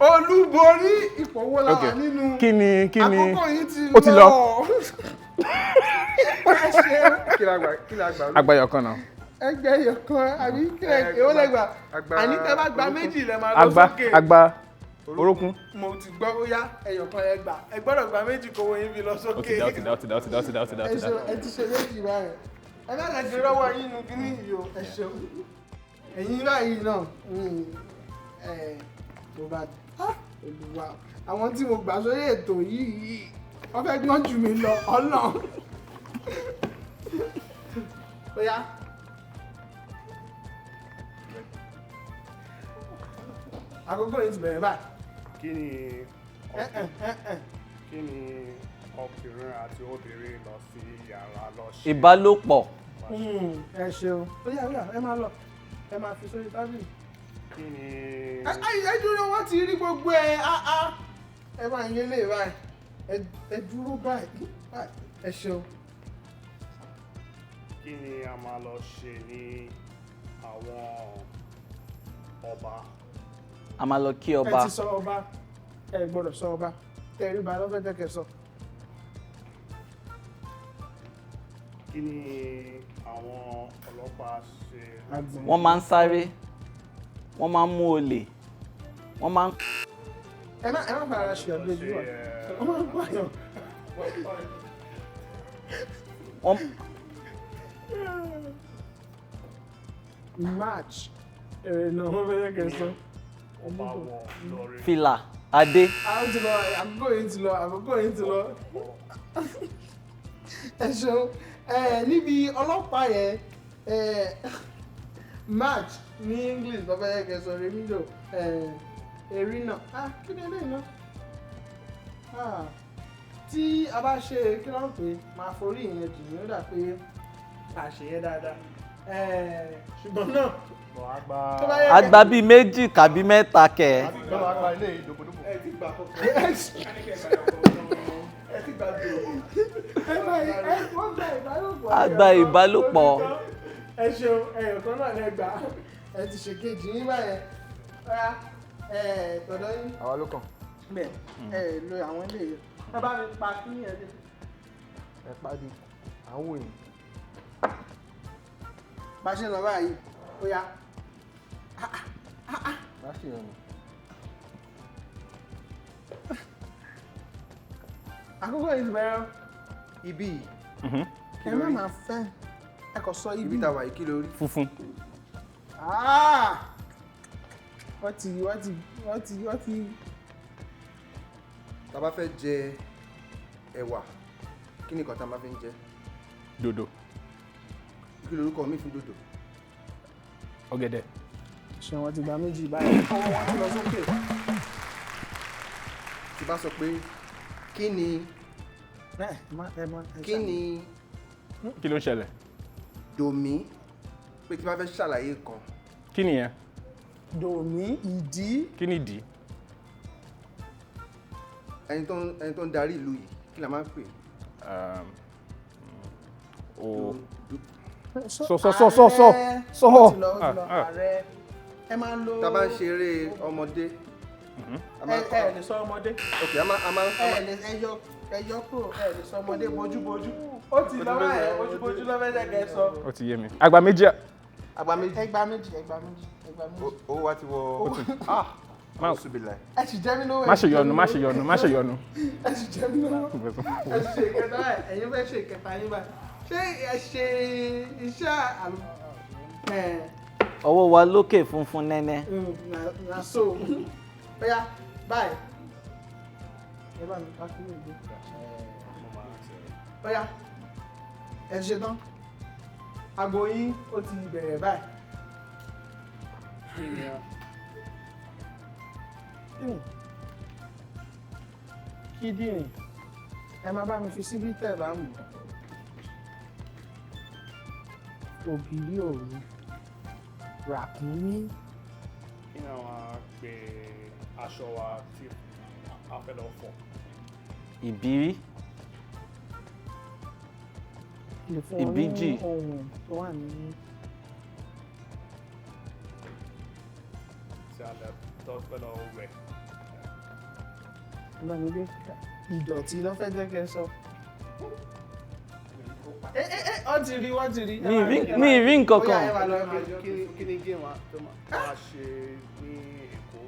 Olúborí, ipò wo la wà Ok. nínú? Kí ni Àkókò yìí ti Ó ti lọ. Ẹ ṣe. Kí la gbà? Kí la gbà? Agbáyọ̀ kan náà. Ẹgbẹ́ ẹyọ kan àbí kí lẹ èwo lẹ gbà? Agba Àní tẹ́ bá gba méjì lẹ máa lọ Agba sókè. agba orókún. Mo ti gbọ́ bóyá ẹyọ kan lẹ gbà. Ẹ gbọ́dọ̀ gba méjì kówó yín fi lọ Ó ti sókè. dá, ó ti dá, ó ti dá, ó ti dá, ó ti dá, ó ti dá, ó Ẹ ti dá. ṣe, ẹ ti ṣe méjì báyìí. Ẹ má lẹ ti rọ́wọ́ yín nu kíní yìí o. Ẹ ṣeun. Ẹ̀yin báyìí náà, ẹ mo bá ah, Olúwa, àwọn tí mo gbà sórí ètò yìí wọ́n fẹ́ gbọ́n jù mí lọ ọ̀nà. Bóyá àkókò yìí ti bẹ̀rẹ̀ báyìí. Kí ni Ẹ ẹ ẹ ẹ. Kí ni ọkùnrin àti obìnrin lọ sí yàrá lọ ṣe? Ìbálòpọ̀. Ẹ ṣeun. Ó yá, ó yá, ẹ máa lọ, ẹ máa fi sórí tábìlì. Kí ni Ẹ dúró, wọ́n ti rí gbogbo ẹ á ẹ máa ń yẹlé báyìí. Ẹ dúró báyìí báyìí. Ẹ ṣeun. Kí ni a máa lọ ṣe ní àwọn ọba? A máa lọ kí Ẹ ọba. ti sọ ọba, ẹ gbọ́dọ̀ sọ ọba. Tẹríba ló fẹ́ jẹ́ kẹ́ sọ. Kí ni àwọn ọlọ́pàá ṣe? Wọ́n máa ń sáré, wọ́n máa ń mú olè, wọ́n máa ń Ẹ má fara ṣe ọdún ojú wa, wọ́n máa ń pààyàn. Wọ́n Match èrè náà wọ́n fẹ́ jẹ́ kẹ́ sọ. Ọba wọ lórí. Fìlà adé. Àwọn ti lọ, àkókò yìí ti lọ, àkókò yìí ti lọ. Ẹ ṣeun. Ẹ níbi ọlọ́pàá yẹn, ẹ match ní English ló fẹ́ jẹ́ kẹ́ sọ. Remido ẹ erina, ah, kí ni eléyìí náà? Ah, tí a bá ṣe kí ló ń pè é, máa forí ìyẹn jì ní, ó dà pé a ṣe yẹn dáadáa. Ẹ ṣùgbọ́n náà Bọ̀ á gba. tó bá yẹ A gba bíi méjì kàbí mẹ́ta kẹ̀. Bọ̀ á gba ilé ìdòbòdòbò. Ẹ ti gbà kọkọ, ẹ ti gbà tó ẹ máa ẹ wọ́n gba ìbálòpọ̀. A gba ìbálòpọ̀. Ẹ ṣeun, ẹyọ kan náà lẹ gbà. Ẹ ti ṣe kejì yín báyẹn. Ọ̀yá, ẹ tọ̀dọ̀ yín. Àwa ló kàn. Bẹ́ẹ̀, ẹ lo àwọn ilé yìí, ẹ bá mi pa kí ẹ dé. Ẹ pàdé. À ń wò yín. Bá a ṣe ń lọ báyìí, ó yá. Má ṣe yànnà. Àkókò yìí ti bẹ̀rẹ̀ o. Ibi yìí. Ẹ má máa fẹ́, ẹ kò sọ ibi. Ibi tá a wà yìí, kí ló rí? Funfun. Ah! Wọ́n ti Tá a bá fẹ́ jẹ ẹ̀wà, kí ni nǹkan tá a máa fi ń jẹ? Dòdò. Kí lorúkọ mi fún dòdò? Ọ̀gẹ̀dẹ̀. Ṣé wọ́n ti gba méjì báyìí? Ọwọ́ wọn ti lọ sókè. Tí bá sọ pé kí ni Ẹ má ẹ má ẹ kí ni Kí ló ń ṣẹlẹ̀? Dòmí, pé tí bá fẹ́ ṣàlàyé kan. Kí nìyẹn? Dòmí, ìdí. Kí ni ìdí? Ẹni tó ń darí ìlú yìí, kí la máa ń pè? O Sọ Sọ, sọ, sọ, sọ, sọ. Ààrẹ. Sọ. Ó ti lọ, ó ti lọ. Ah, ah. Ààrẹ. Ẹ máa lo. Tá a bá ń ṣeré ọmọdé, a máa Ẹ ẹ lè sọ ọmọdé. Ok, a máa Ẹ lè, ẹ yọ, ẹ yọ kúrò. Ẹ lè sọ ọmọdé. Bójúbójú. Ó ti lọ báyẹn, bójúbójú ló fẹ́ jẹ́ kẹ́ ẹ sọ. Ó ti yé mi. Àgbà méjì. Àgbà méjì. Ẹgbà méjì, ẹgbà méjì, ẹgbà méjì. Owó wa ti wọ. Ah! Má- Ṣùbìlà. Ẹ sì jẹ́ mi lówó. Má ṣe yọnu, má ṣe yọnu, má ṣe yọnu. Ẹ sì jẹ́ mi lówó. Ẹ ṣe ìkẹta báyìí, ẹ̀yin fẹ́ ṣe ìkẹta yín báyìí. Ṣé ẹ ṣe iṣẹ́ àlù ẹ̀? Ọwọ́ wa lókè funfun nẹ́nẹ́. Na so oya báyìí, ẹ bá mi pa kí ló dé. Oya, ẹ ṣe tán, aago yín ó ti bẹ̀rẹ̀ báyìí. Kí Kíndìnrín. Ẹ máa bá mi fi síbí tẹ̀ bá mọ̀. Ògìrì òru. Ràkúnmí. Kí ni àwọn pè aṣọ wa tí a fẹ́ lọ fọ̀? Ìbírí. Lè fún wọn ní Ìbíjì. ohun tó wà ní. Tí a lè tó fẹ́ lọ wẹ̀. Ọlámídé. Ìdọ̀tí ló fẹ́ jẹ́ kẹ́ ẹ sọ. Ẹ ẹ ẹ ọ ti rí, wọ́n ti rí. Mi ì rí nǹkan Ó yá, kan. ẹ wá lọ, ẹ máa lọ. Kí ni game wa tó máa ṣe ní Èkó?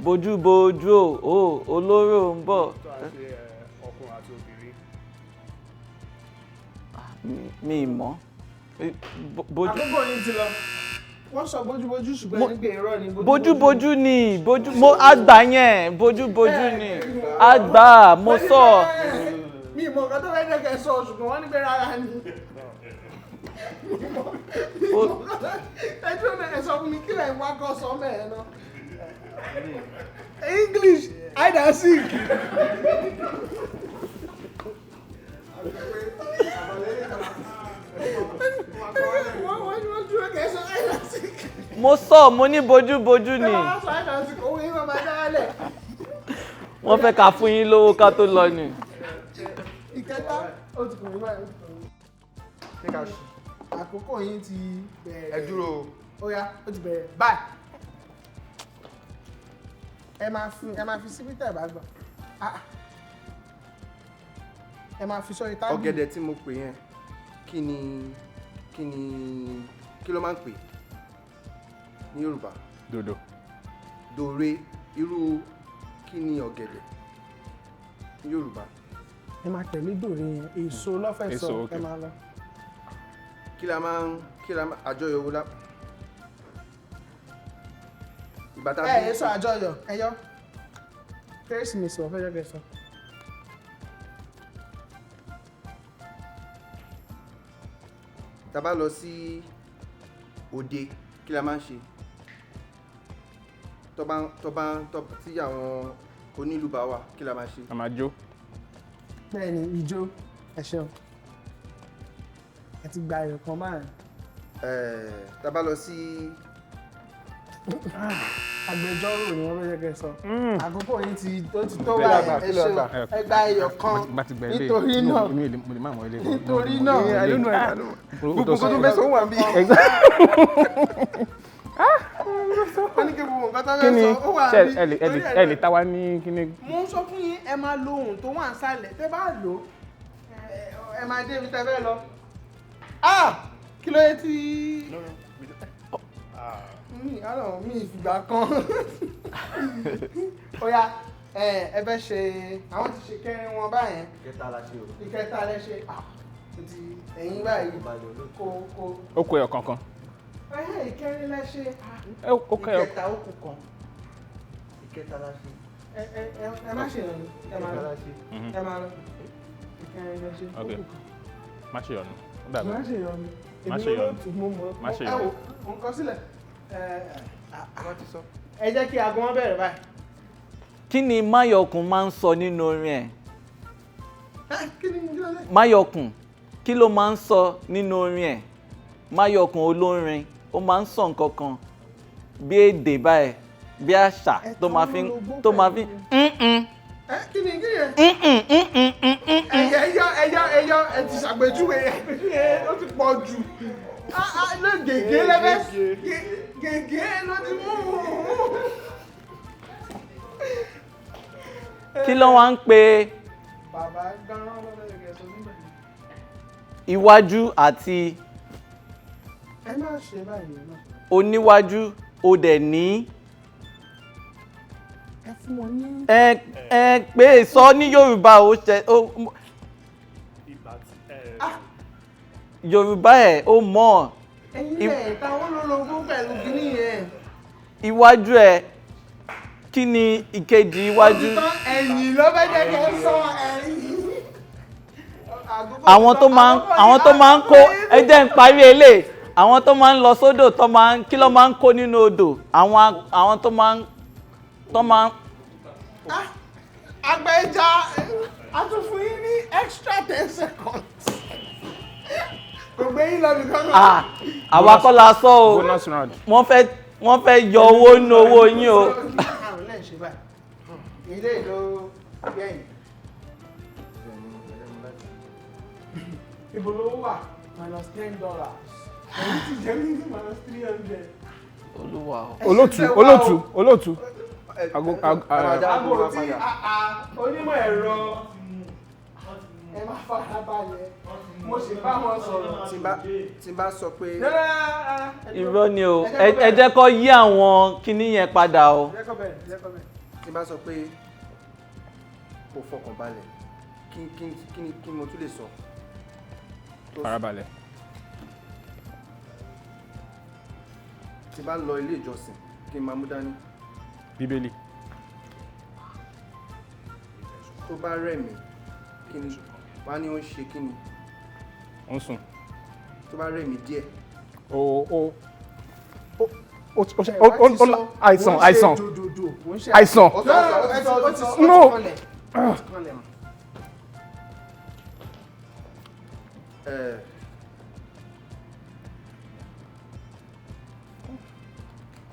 Bójúbójú o, olóró ń bọ̀. Tó a ṣe ọkùnrin àti obìnrin. Mi ì mọ̀. Bójú. Àkókò yín ti lọ. Wọ́n sọ bójúbójú ṣùgbọ́n ẹni pé irọ́ ni. Bójúbójú ni bójú mo àgbà yẹn, bójúbójú ni àgbà mo sọ. Mi mọ̀ nǹkan tó fẹ́ jẹ́ kẹ́ ẹ sọ ṣùgbọ́n wọ́n ní pé rárá ni. Ẹ dúró náà, ẹ sọ fún mi kí lẹ̀ ń wá kọ́ sọ mẹ́ẹ̀ náà. English hide and seek. Wọ́n dúró kẹ́ ẹ sọ hide and seek. Mo sọ, mo ní bójúbójú Ẹ ni. máa sọ hide and seek, owó yín máa máa dálẹ̀. Wọ́n fẹ́ ká fún yín lówó ká tó lọ ni. Ìkẹta, ó ti kùn mí báyìí, ó ti kùn mí. Ṣé ká ṣe? Àkókò yín ti bẹ̀rẹ̀. Ẹ dúró o. Ó yá, ó ti bẹ̀rẹ̀ báyìí. Ẹ máa fi síbí tẹ̀ bá gbà. Ah. Ẹ máa fi sórí tábìlì. Ọ̀gẹ̀dẹ̀ tí mo pè yẹn, kí ni kí ló máa ń pè ní Yorùbá? Dòdò. Dòre. Irú kí ni ọ̀gẹ̀dẹ̀ ní Yorùbá? Ẹ máa tẹ̀lé dòre yẹn, èso lọ́fẹ̀ẹ́ sọ. Èso, ok. Ẹ máa lọ. Kí la máa ń kí la máa àjọyọ̀ wo la ìgbà tá a Ẹ ẹ sọ àjọyọ̀, ẹ yọ. Kérésìmesì wọ́n fẹ́ jẹ́ kẹ́ sọ. Tá a bá lọ sí òde, kí la máa ń ṣe? Tó bá tó bá tó tí àwọn onílù bá wà, kí la máa ṣe? A máa jó. Bẹ́ẹ̀ni, ijó, ẹ ṣeun. Ẹ ti gba ẹyọ kan báyìí. Tá a bá lọ sí Agbẹjọ́rò ni wọ́n fẹ́ jẹ́ kẹ́ sọ. Àkókò yín ti ó ti tó Kí la gbà? báyìí. Ẹ Kí la ṣeun. gbà? Ẹ gba ẹyọ kan. Bá ti gba ilé. Nítorí náà. Mo lè má mọ ilé. Nítorí náà. I don't know, I don't know. Gbogbo nǹkan tó fẹ́ sọ wà bí. Wọ́n ní kí gbogbo nǹkan tó Kí fẹ́ ni sọ ó wà ṣe níbí. ẹ lè ẹ lè ta wá ní kí ni? Mo ń sọ fún yín, ẹ máa lo ohun tó wà nísàlẹ̀ tẹ́ bá lò ó, ẹ máa dé ibi tẹ́ fẹ́ lọ. Ah! Kí ló dé tí No, no, we don't. Ah, mi ọ̀rọ̀ mi ìfìgbà kan. Ó yá, ẹ fẹ́ ṣe, àwọn ti ṣe kẹrin wọn báyẹn. Ìkẹta la ṣe o. Ìkẹta lẹ ṣe. Ah! Ó ti ẹ̀yìn báyìí kó kó. Ó kó ẹyọ kankan. Ẹ̀hẹ́, ìkẹrin lẹ ṣe. Ah! Ó kó ẹyọ. Ìkẹta ó kù kan. Ìkẹta la ṣe. Ẹ ẹ ẹ ẹ má ṣe ìrànlọ́. Ẹ máa lọ. Ẹ máa lọ. Ìkẹrin lẹ ṣe. Ó Ok. kù kan. Má ṣe yọnu. Ó dàbí. Má ṣe yọnu. Má Èmi ṣe yọnu. olóòtú mo mọ̀. Má ṣe Ẹ yọnu. wò, mo ń kọ sílẹ̀. Ẹ Wọ́n ti sọ. ẹ jẹ́ kí aago wọn bẹ̀rẹ̀ báyìí. Kí ni Máyọ̀kún máa ń sọ nínú orin ẹ̀? Ẹ, kí ni kí ló dé? Máyọ̀kún, kí ló máa ń sọ nínú orin ẹ̀? Máyọ̀kún olórin, ó máa ń sọ nǹkan kan bí èdè báyìí, bí àṣà tó máa fi tó máa fi Ẹ, kí ni kí ni ẹ? Ẹyọ ẹyọ ẹyọ, ẹ ti ṣàpèjúwe àpèjúwe ó ti pọ̀ jù. Ah, ah, ló gègé lẹ́fẹ̀ gègé ló ti mú. Kí ló wá ń pe Bàbá gánran ló fẹ́ kẹ́ sọ nígbà yìí. iwájú àti Ẹ má ṣe báyìí náà. oníwájú ó dẹ̀ ní Ẹ fún wọn ní. ẹ ẹ pé sọ ní Yorùbá ó ṣe ó ìgbà tí Yorùbá ẹ̀ ó mọ̀. Ẹ̀yin lẹ̀ táwọn lólobó pẹ̀lú kíní yẹn. Iwájú ẹ̀, kí ni ìkejì iwájú? Ẹ̀yìn ló fẹ́ jẹ́ kẹ́ sọ ẹ̀yìn. Àwọn tó máa ń àwọn tó máa ń kó, ẹ jẹ́ ń parí eléyìí. Àwọn tó máa ń lọ sódò tó máa ń kí ló máa ń kó nínú odò? Àwọn tó máa ń tó máa ń Àgbẹ̀já, a tún fún yín ní extra 10 seconds. Kò gbé yín lọ nìkan náà. Ah, àwa kọ́ la sọ o. Bonus round. Wọ́n fẹ́ yọ owó nínú owó yín o. Àrùn náà ṣe báyìí. Ilé ìlú gbẹ̀yìn. Ibo ló wà? Minus $10. Èyí ti jẹ́ mí ní minus 300. Olúwa o. Olótù, olótù, olótù. Ago Aago tí onímọ̀ ẹ̀rọ, ẹ má fara balẹ̀, mo sì bá wọn sọ̀rọ̀. Tí n bá sọ pé Irọ́ ni o. Ẹ jẹ́ kó yí àwọn kinní yẹn padà o. Jẹ́ kó bẹ̀rẹ̀, jẹ́ kó bẹ̀rẹ̀. Tí n bá sọ pé kò fọkàn balẹ̀, kí ni mo tún lè sọ? Farabalẹ̀. Tí n bá lọ ilé ìjọsìn, kí n máa mú dání? Bíbélì. Tó bá rẹ̀ mí, kí ni wá ní ó ń ṣe, kí ni? Ó ń sùn. Tó bá rẹ̀ mí díẹ̀. O àìsàn, àìsàn, àìsàn. No.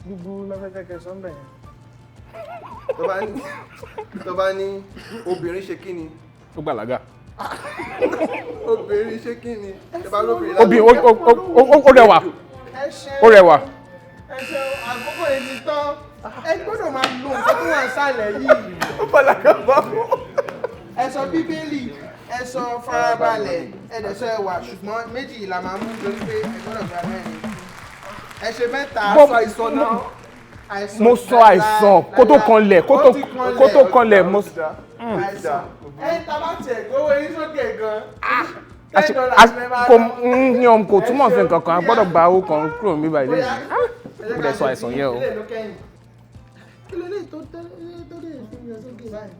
Gbogbo lọ́fẹ́fẹ́ kẹsàn-án bẹ̀rẹ̀. Tó bá ní obìnrin ṣe kí ni? Ó gbàlágà. Obìnrin ṣe kí ni? Tó bá lóbìnrin Obìnrin ó rẹwà. Ẹ ṣe. Ó rẹwà. Ẹ ṣe, àkókò yìí ti tán. Ẹ gbọ́dọ̀ máa lo nǹkan tó wà nísàlẹ̀ yìí. Ó bàlágà báwo? Ẹ sọ Bíbélì, ẹ sọ farabalẹ̀, ẹ dẹ̀ sọ ẹwà, ṣùgbọ́n méjì la máa mú lórí pé ẹ gbọ́dọ̀ gba mẹ́rin. Ẹ ṣe mẹ́ta. Sọ àìsàn náà. Àìsàn. Mo sọ àìsàn kó tó kanlẹ̀, kó tó kanlẹ̀ mo. Àìsàn. Ẹ ta bá tiẹ̀ gbówó yín sókè gan. $10 lẹ máa Kò ná. ní ọmọ, kò túmọ̀ sí nǹkan kan. A gbọ́dọ̀ gba owó kan kúrò níbí báyìí lẹ́yìn. Mo dẹ̀ sọ àìsàn yẹn o. Ilé ló kẹ́yìn. Kí ló lè tó tẹ́ tó lè fi yọ sókè báyìí?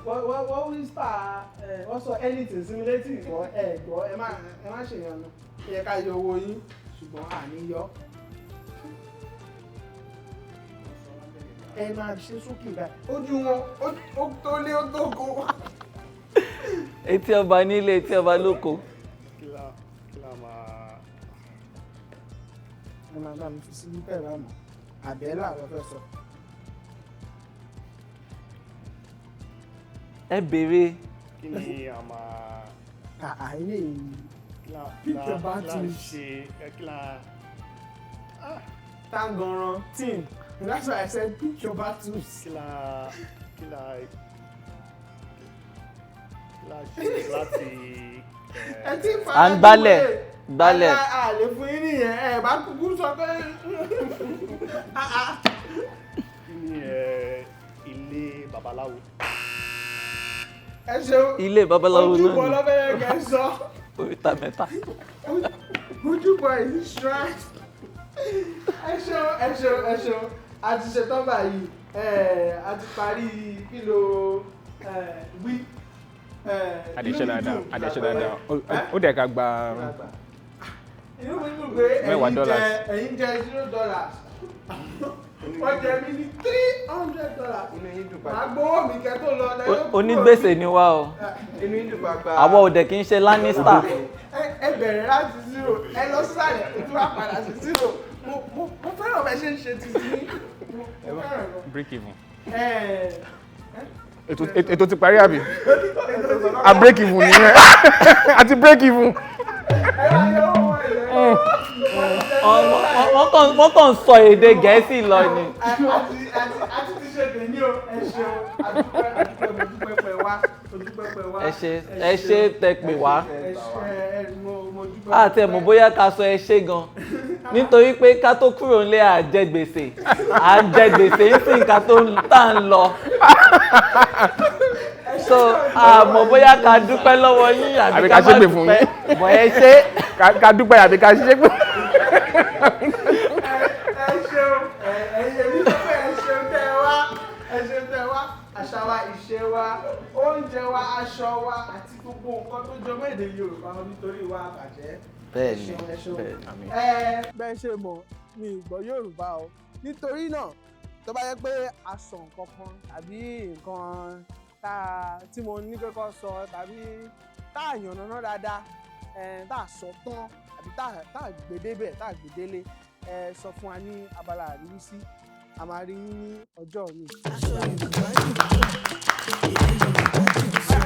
Wọ́n whisper ẹ̀, wọ́n sọ anything simulating gbọ́, ẹ gbọ́, ẹ má ṣèyànnú. Ó yẹ ká yọ owó yín, ṣùgbọ́n àní yọ. Ẹ máa ṣe sókè báyìí. Ojú wọn ó tó lé, ó tó kó. Etí ọba nílé, etí ọba lóko. Kí la máa Ẹ máa bá mi fi sí bẹ́ẹ̀ bá mọ̀. Àbẹ́là ló fẹ́ sọ. Ẹ béèrè. Kí ni a máa Àà, ilé yìí. Kí la Pick your kí la battles. ṣe kí la Tangaran team. That's why I said pick your battles. Kí la ṣe láti Ẹ ti ń À ń gbálẹ̀, gbálẹ̀. A lè fún yín nìyẹn. Ẹ bá kúkú sọ pé. Kí ni ilé babaláwo? Ẹ ṣeun. Ilé babaláwo Ojúbọ náà ni. lọ́bẹ̀rẹ̀ kẹ́ sọ. Oríta mẹ́ta. Ojúbọ is shrine. Ẹ ṣeun, ẹ ṣeun, ẹ ṣeun. A ti ṣetán báyìí. A ti parí kílò wí. Àdéṣe dáadáa, àdéṣe dáadáa. Ó dẹ̀ ká gba Inú mi dùn pé mẹ́wàá ẹ̀yin jẹ dollars. ẹ̀yin jẹ $0, wọ́n jẹ mí ní $300. Inú yín dùn Màá pàgbà. gbowó mi kẹ́ tó lọ lẹ́yìn. Onígbèsè ni wá o. Inú yín dùn pàgbà. Àwa ò dẹ̀ kí ń ṣe Lannister. Ẹ bẹ̀rẹ̀ láti zero, ẹ lọ sísàlẹ̀, ẹ tún wá padà sí zero. Mo fẹ́ràn bẹ́ẹ̀ ṣe ń ṣe títí. Mo fẹ́ràn gan. Break even. Ẹ Ètò ti parí àbí? A break even nìyẹn. Àti break even. Ẹ wá yọ owó ẹ lọ. Wọ́n kàn sọ èdè Gẹ̀ẹ́sì lọ ni. Àti ti ṣe tèmi o. Ẹ ṣeun, àdúpẹ́, àdúpẹ́, mo dúpẹ́ pẹ́ wá, mo dúpẹ́ pẹ́ wá. Ẹ ṣe, ẹ ṣe tẹ pè wá. Ẹ ṣe, ẹ mo dúpẹ́. Àti ẹ̀ mọ̀ bóyá ká sọ ẹ ṣé gan, nítorí pé ká tó kúrò nílé, à jẹ gbèsè, à ń jẹ gbèsè ń sìn ká tó tá ń lọ, so àmọ́ bóyá ká dúpẹ́ lọ́wọ́ yín àbí Àbí ká ká má ṣépè fún dúpẹ́ yín. bọ̀. Ẹ ṣé. Ká dúpẹ́ àbí ká ṣépè. Ẹ ṣeun, ẹ èmi sọ pé ẹ ṣeun tẹ ẹ wá, ẹ ṣeun tẹ ẹ wá. Àṣà wa, ìṣe wa, oúnjẹ wa, aṣọ wa àti gbogbo nǹkan tó jọ mọ́ èdè Yorùbá nítorí wa bàjẹ́. Bẹ́ẹ̀ni. Ẹ ṣeun, ẹ ṣeun. Bẹ́ẹ̀ni. Ẹ bẹ́ẹ̀ ṣe mọ̀ mi ì gbọ́ Yorùbá o, nítorí náà. Tó bá yẹ pé a sọ nǹkan kan tàbí nǹkan tá a tí mo ní kọ́kọ́ sọ tàbí tá a yànnàná dáadáa, tá a sọ tán àbí tá a gbé débẹ̀, tá a gbé délé, ẹ sọ fún wa ní abala àríwísí. A máa rí yín ní ọjọ́ míì. Aṣọ Yorùbá dùn wọ̀, èdè Yorùbá dùn sọ.